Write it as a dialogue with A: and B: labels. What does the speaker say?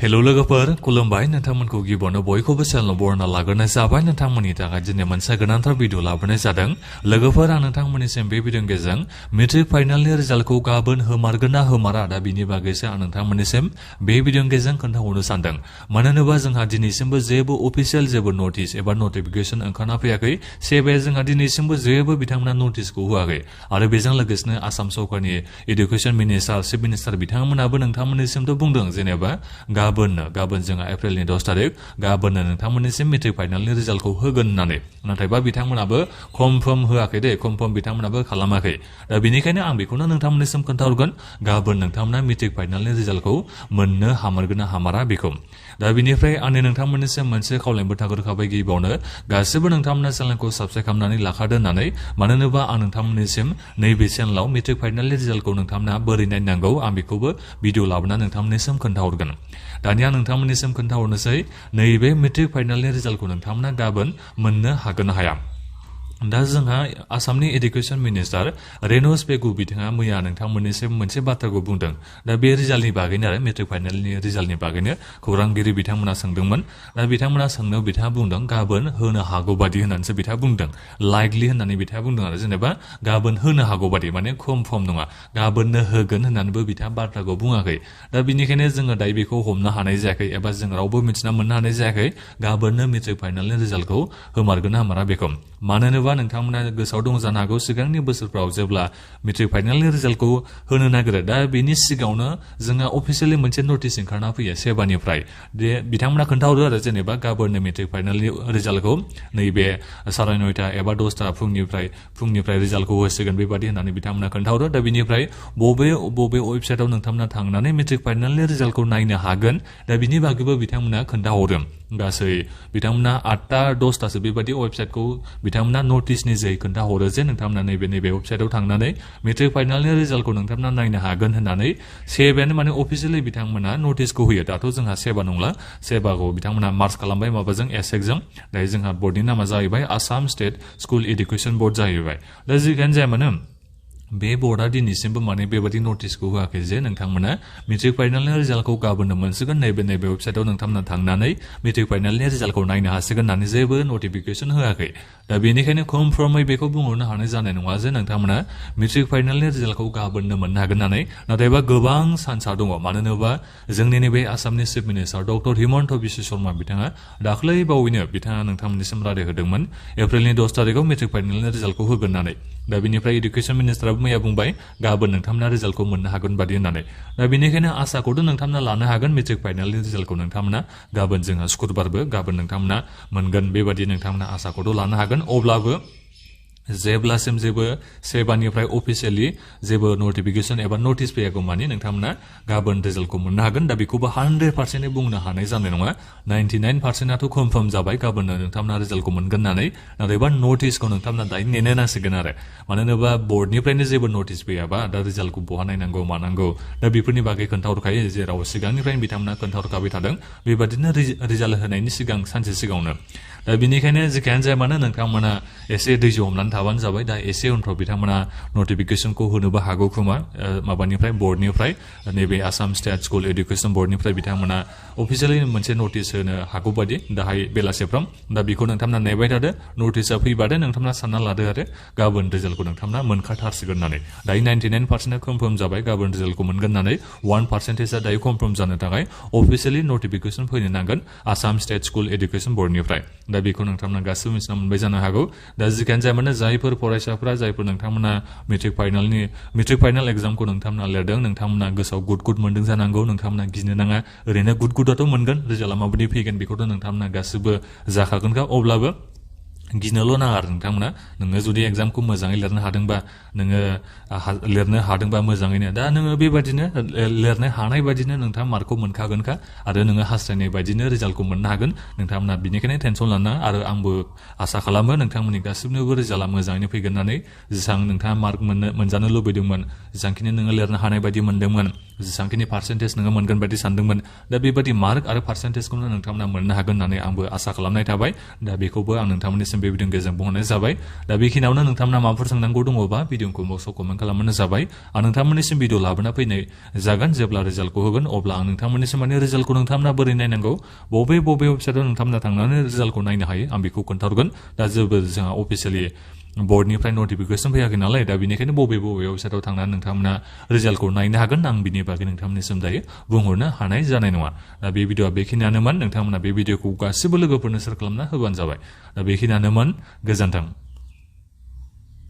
A: hello लोगोफोर खुलुमबाय नोंथांमोनखौ गिबियावनो बयखौबो चेनेलाव बरायना लाग्रोनाय जाबाय नोंथांमोननि थाखाय दिनै मोनसे गोनांथार भिडिअ लाबोनाय जादों लोगोफोर आं नोंथांमोननिसिम बे भिडिअनि गेजेरजों मेट्रिक फाइनालनि रिजाल्टखौ गाबोन होमारगोन ना होमारा दा बिनि बागैसो आं नोंथांमोननिसिम बे भिडिअनि गेजेरजों खोन्थाहरनो सानदों मानो होनोबा जोंहा दिनैसिमबो जेबो अफिसियेल जेबो नटिस एबा नटिफिकेसन ओंखारना फैयाखै सेबे जोंहा दिनैसिमबो जेबो बिथांमोना नटिसखौ होआखै आरो बेजों लोगोसेनो आसाम सरकारनि एडुकेसन मिनिस्टार चिफ मिनिस्टार बिथांमोनाबो नोंथांमोननिसिमथ' बुंदों जेनेबा गाबोन जोंहा एप्रिलनि 10 तारिख गाबोननो नोंथांमोननिसिम मेट्रिक फाइनालनि रिजाल्टखौ होगोन होननानै नाथायबा बिथांमोनाबो कनफार्म होआखै दे कनफार्म बिथांमोनाबो खालामाखै दा बेनिखायनो आं बेखौनो नोंथांमोननिसिम खोन्थाहरगोन गाबोन नोंथांमोना मेट्रिक फाइनालनि रिजाल्टखौ मोननो हामारगोन ना हामारा बेखौ दा बिनिफ्राय आंनि नोंथांमोननिसिम मोनसे खावलायनोबो थाग्रोखाबाय गिबियावनो गासिबो नोंथांमोना चेनेलखौ साबस्क्राइब खालामनानै लाखादो होननानै मानो होनोबा आं नोंथांमोननिसिम नैबे चेनेलाव मेट्रिक फाइनालनि रिजाल्टखौ नोंथांमोना बोरै नायनांगौ आं बेखौबो भिडिअ लाबोनानै नोंथांमोननिसिम खोन्थाहरगोन दानिया नोंथांमोननिसिम खोन्थाहरनोसै नैबे मेट्रिक फाइनालनि रिजाल्टखौ नोंथांमोना गाबोन मोननो हागोन ना हाया दा जोंहा आसामनि एडुकेसन मिनिस्टार रेनस पेगु बिथाङा मैया नोंथांमोननिसिम मोनसे बाथ्राखौ बुंदों दा बे रिजाल्टनि बागैनो आरो मेट्रिक फाइनालनि रिजाल्टनि बागैनो खौरांगिरि बिथांमोना सोंदोंमोन दा बिथांमोना सोंनायाव बिथाङा बुंदों गाबोन होनो हागौ बादि होननानैसो बिथाङा बुंदों लाइकलि होननानै बिथाङा बुंदों आरो जेनेबा गाबोन होनो हागौ बादि माने कनफार्म नङा गाबोननो होगोन होननानैबो बिथाङा बाथ्राखौ बुङाखै दा बिनिखायनो जोङो दायो बेखौ हमनो हानाय जायाखै एबा जों रावबो मिथिना मोननो हानाय जायाखै गाबोननो मेट्रिक फाइनालनि रिजाल्टखौ होमारगोन ना हामारा बेखौ मानो होनोबा नोंथांमोना गोसोआव दं जानो हागौ सिगांनि बोसोरफ्राव जेब्ला मेट्रिक फाइनालनि रिजाल्टखौ होनो नागिरो दा बेनि सिगाङावनो जोंहा अफिसियेलि मोनसे नटिस ओंखारना फैयो सेबानिफ्राय दे बिथांमोना खोन्थाहरो आरो जेनेबा गाबोननो मेट्रिक फाइनालनि रिजाल्टखौ नैबे 9:30 एबा 10 फुंनिफ्राय रिजाल्टखौ होसिगोन बेबादि होननानै बिथांमोना खोन्थाहरो दा बिनिफ्राय बबे वेबसाइटआव नोंथांमोना थांनानै मेट्रिक फाइनालनि रिजाल्टखौ नायनो हागोन दा बिनि बागैबो बिथांमोना खोन्थाहरो गासै बिथांमोना 8-10 बेबादि वेबसाइटखौ बिथांमोना नटिसनि जै खोन्थाहरो जे नोंथांमोना नैबे वेबसाइटआव थांनानै मेट्रिक फाइनालनि रिजाल्टखौ नोंथांमोना नायनो हागोन होननानै सेबानो माने अफिसियेलि बिथांमोना नटिसखौ होयो दाथ' जोंहा सेबा नंला सेबाखौ बिथांमोना मार्च खालामबाय माबाजों एसेकजों दायो जोंहा बर्डनि नामा जाहैबाय Assam state school education board जाहैबाय दा जिखियानो जाया मानो बे बर्डआ दिनैसिमबो माने बेबादि नटिसखौ होआखै जे नोंथांमोना मेट्रिक फाइनालनि रिजाल्टखौ गाबोननो मोनसिगोन नैबे वेबसाइटआव नोंथांमोना थांनानै मेट्रिक फाइनालनि रिजाल्टखौ नायनो हासिगोन होननानै जेबो नटिफिकेसन होआखै दा बेनिखायनो कनफार्मै बेखौ बुंहरनो हानाय जानाय नङा जे नोंथांमोना मेट्रिक फाइनालनि रिजाल्टखौ गाबोननो मोननो हागोन होननानै नाथायबा गोबां चान्सआ दङ मानो होनोबा जोंनि नैबे आसामनि chief minister doctor Himanta Biswa Sharma बिथाङा दाख्लै बावैनो बिथाङा नोंथांमोननिसिम रादाय होदोंमोन एप्रिलनि 10 तारिखआव मेट्रिक फाइनालनि रिजाल्टखौ होगोन होननानै दा बिनिफ्राय एडुकेसन मिनिस्टारा मैया बुंबाय गाबोन नोंथांमोना रिजाल्टखौ मोननो हागोन बादि होननानै दा बेनिखायनो आसाखौथ' नोंथांमोना लानो हागोन मेट्रिक फाइनालनि रिजाल्टखौ नोंथांमोना गाबोन जोंहा शुक्रबारबो गाबोन नोंथांमोना मोनगोन बेबादि नोंथांमोना आसाखौथ' लानो हागोन अब्लाबो जेब्लासिम जेबो सेबानिफ्राय अफिसियेलि जेबो नटिफिकेसन एबा नटिस फैयागौ मानि नोंथांमोना गाबोन रिजाल्टखौ मोननो हागोन दा बेखौबो 100% बुंनो हानाय जानाय नङा 99%आथ' कनफार्म जाबाय गाबोननो नोंथांमोना रिजाल्टखौ मोनगोन होननानै नाथायबा नटिसखौ नोंथांमोना दायो नेनो नांसिगोन आरो मानो होनोबा बर्डनिफ्रायनो जेबो नटिस फैयाबा दा रिजाल्टखौ बहा नायनांगौ मानांगौ दा बेफोरनि बागै खोन्थाहरखायो जेराव सिगांनिफ्रायनो बिथांमोना खोन्थाहरखाबाय थादों बेबादिनो रिजाल्ट होनायनि सिगां सानसे सिगाङावनो दा बेनिखायनो जेखियानो जाया मानो नोंथांमोना एसे दैजो हमनानै थाबानो जाबाय दा एसे उनफ्राव बिथांमोना नटिफिकेसनखौ होनोबो हागौ खोमा माबानिफ्राय बर्डनिफ्राय नैबे आसाम स्टेट स्कुल एडुकेसन बर्डनिफ्राय बिथांमोना अफिसियेलि मोनसे नटिस होनो हागौ बादि दाहाय बेलासेफ्राम दा बेखौ नोंथांमोना नेबाय थादो नटिसआ फैबादो नोंथांमोना सानना लादो आरो गाबोन रिजाल्टखौ नोंथांमोना मोनखाथारसिगोन होननानै दायो 99% कनफार्म जाबाय गाबोन रिजाल्टखौ मोनगोन होननानै 1%आ दायो कनफार्म जानो थाखाय अफिसियेलि नटिफिकेसन फैनो नांगोन आसाम स्टेट स्कुल एडुकेसन बर्डनिफ्राय दा बेखौ नोंथांमोना गासिबो मिथिना मोनबाय जानो हागौ दा जिखियानो जाया मानो जायफोर फरायसाफोरा जायफोर नोंथांमोना मेट्रिक फाइनाल एग्जामखौ नोंथांमोना लिरदों नोंथांमोना गोसोआव गुद मोनदों जानांगौ नोंथांमोना गिनो नाङा ओरैनो गुदआथ' मोनगोन रिजाल्टआ माबायदि फैगोन बेखौथ' नोंथांमोना गासिबो जाखागोनखा अब्लाबो गिनोल' नाङा आरो नोंथांमोना नोङो जुदि एग्जामखौ मोजाङै लिरनो हादोंबा नोङो लिरनो हादोंबा मोजाङैनो दा नोङो बेबादिनो लिरनो हानाय बादिनो नोंथाङा मार्कखौ मोनखागोनखा आरो नोङो हास्थायनाय बादिनो रिजाल्टखौ मोननो हागोन नोंथांमोना बिनिखायनो टेनसन लाना आरो आंबो आसा खालामो नोंथांमोननि गासिबनोबो रिजाल्टआ मोजाङैनो फैगोन होननानै जेसां नोंथाङा मार्क मोनजानो लुबैदोंमोन जेसांखिनि नोङो लिरनो हानाय बायदि मोनदोंमोन जेसांखिनि पार्सेन्टेज नोङो मोनगोन बायदि सानदोंमोन दा बेबादि मार्क आरो पार्सेन्टेजखौनो नोंथांमोना मोननो हागोन होननानै आंबो आसा खालामनाय थाबाय दा बेखौबो आं नोंथांमोननिसिम बे भिडिअनि गेजेरजों बुंहरनाय जाबाय दा बेखिनियावनो नोंथांमोना माबाफोर सोंनांगौ दङबा भिडिअखौ बक्सआव कमेन्ट खालामबानो जाबाय आं नोंथांमोननिसिम भिडिअ लाबोना फैनाय जागोन जेब्ला रिजाल्टखौ होगोन अब्ला आं नोंथांमोननिसिम माने रिजाल्टखौ नोंथांमोना बोरै नायनांगौ बबे वेबसाइटआव नोंथांमोना थांनानै रिजाल्टखौ नायनो हायो आं बेखौ खोन्थाहरगोन दा जेबो जोंहा अफिसियेलि बर्डनिफ्राय नटिफिकेसन फैयाखै नालाय दा बेनिखायनो बबे वेबसाइटआव थांनानै नोंथांमोना रिजाल्टखौ नायनो हागोन आं बिनि बागै नोंथांमोननिसिम दायो बुंहरनो हानाय जानाय नङा दा बे भिडिअआ बेखिनियानोमोन नोंथांमोना बे भिडिअखौ गासिबो लोगोफोरनो शेयार खालामना होबानो जाबाय दा बेखिनियानोमोन गोजोन्थों